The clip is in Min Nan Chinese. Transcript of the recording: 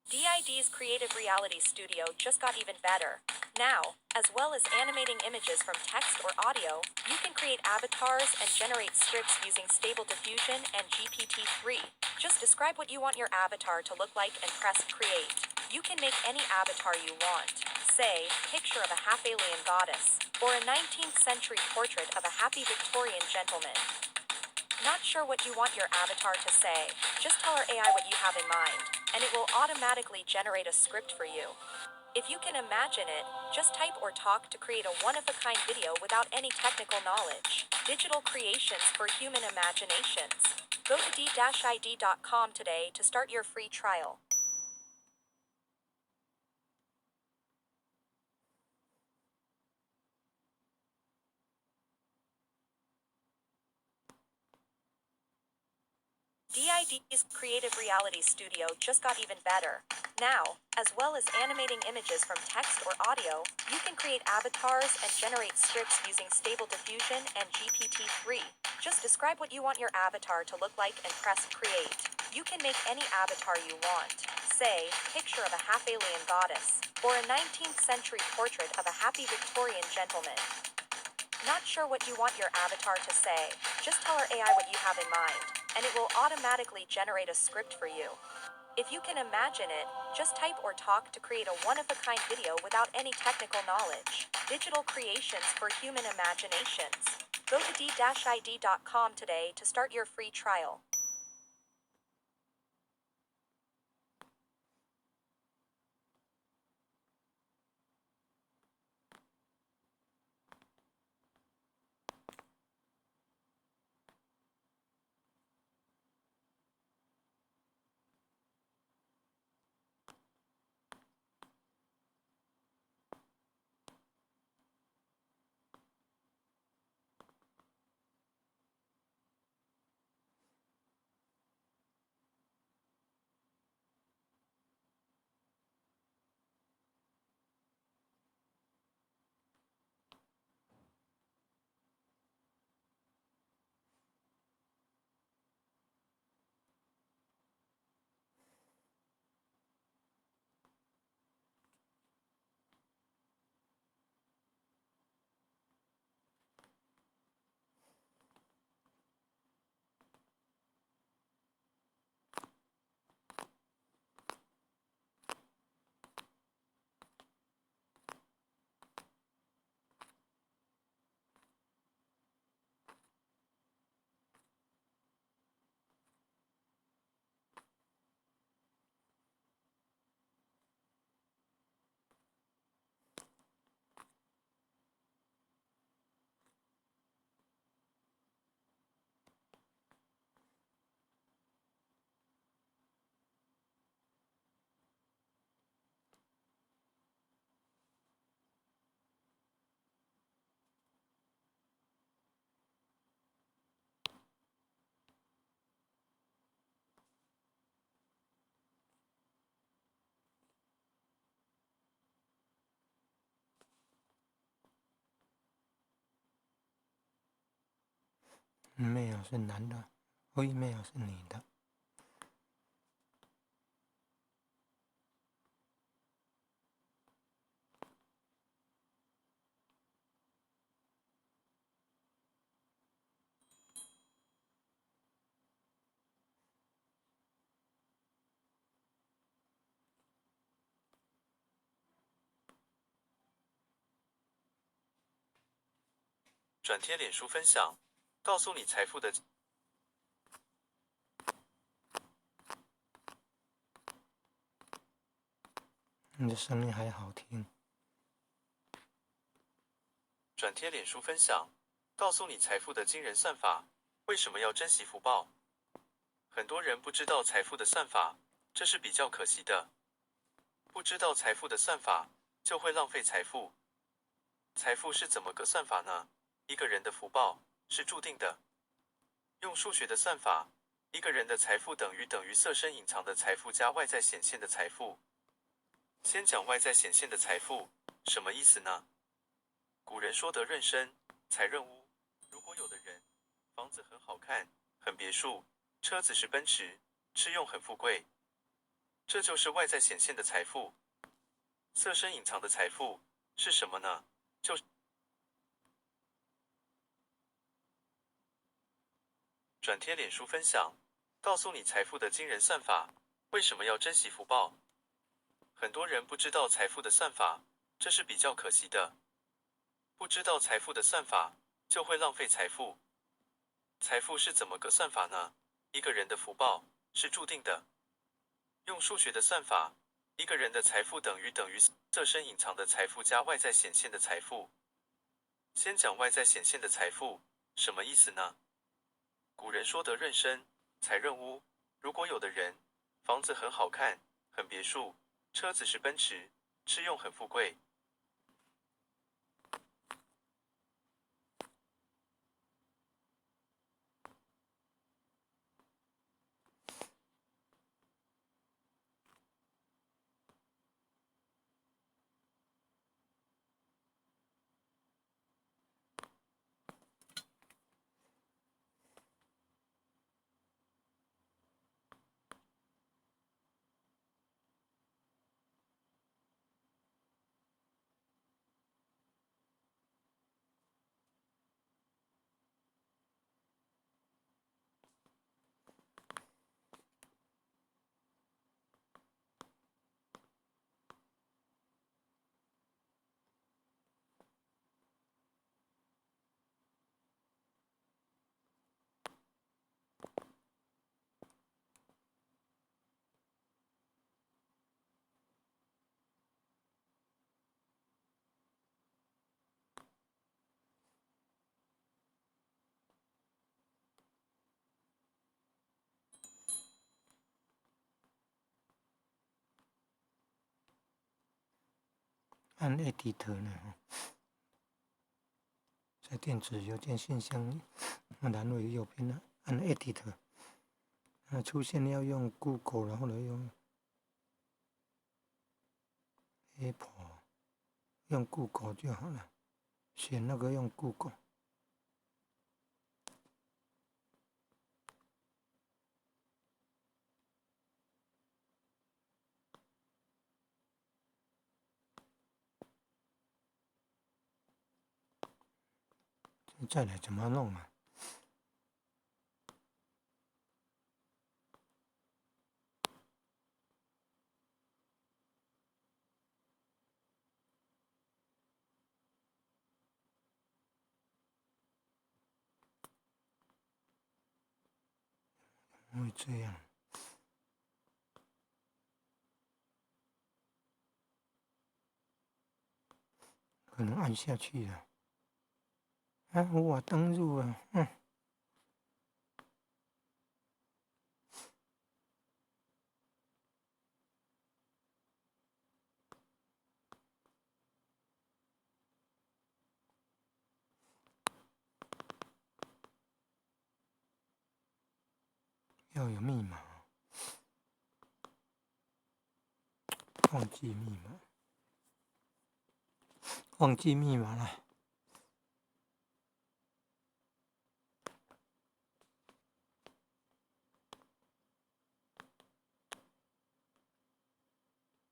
D-ID's Creative Reality Studio just got even better. Now, as well as animating images from text or audio, you can create avatars and generate scripts using Stable Diffusion and GPT-3. Just describe what you want your avatar to look like and press Create. You can make any avatar you want. Say, picture of a half-alien goddess, or a 19th century portrait of a happy Victorian gentleman. Not sure what you want your avatar to say? Just tell our AI what you have in mind, and it will automatically generate a script for you. If you can imagine it, just type or talk to create a one of a kind video without any technical knowledge. Digital creations for human imaginations. Go to d-id.com today to start your free trial. D-ID's Creative Reality Studio just got even better. Now, as well as animating images from text or audio, you can create avatars and generate scripts using Stable Diffusion and GPT-3. Just describe what you want your avatar to look like and press Create. You can make any avatar you want. Say, picture of a half-alien goddess, or a 19th century portrait of a happy Victorian gentleman. Not sure what you want your avatar to say? Just tell our AI what you have in mind, and it will automatically generate a script for you. If you can imagine it, just type or talk to create a one of a kind video without any technical knowledge. Digital creations for human imaginations. Go to d-id.com today to start your free trial. ，male 是男的，female 是女的。转贴脸书分享，告诉你财富的。你的聲音還好聽。轉貼臉書分享，告訴你財富的驚人算法。為什麼要珍惜福報？很多人不知道財富的算法，這是比較可惜的。不知道財富的算法，就會浪費財富。財富是怎麼個算法呢？一個人的福報是注定的。用數學的算法，一個人的財富等於色身隱藏的財富加外在顯現的財富。先講外在顯現的財富，什麼意思呢？古人說德潤身，財潤屋。如果有的人房子很好看，很別墅，車子是奔馳，吃用很富貴，这就是外在显现的财富。色身隐藏的财富是什么呢？就转贴脸书分享，告诉你财富的惊人算法。为什么要珍惜福报？很多人不知道财富的算法，这是比较可惜的。不知道财富的算法，就会浪费财富。财富是怎么个算法呢？一个人的福报是注定的。用数学的算法，一个人的财富等于色身隐藏的财富加外在显现的财富。先讲外在显现的财富，什么意思呢？古人说得润身，财润屋。如果有的人房子很好看，很别墅，车子是奔驰，吃用很富贵。按 Edit 呢，在电子邮件信箱栏位右边呢，按 Edit，啊，出现要用 Google，然后呢用 Apple，用 Google 就好了，选那个用 Google。再来怎么弄啊？怎么会这样？可能按下去了。啊，我登入了，要有密码，忘记密码，忘记密码了。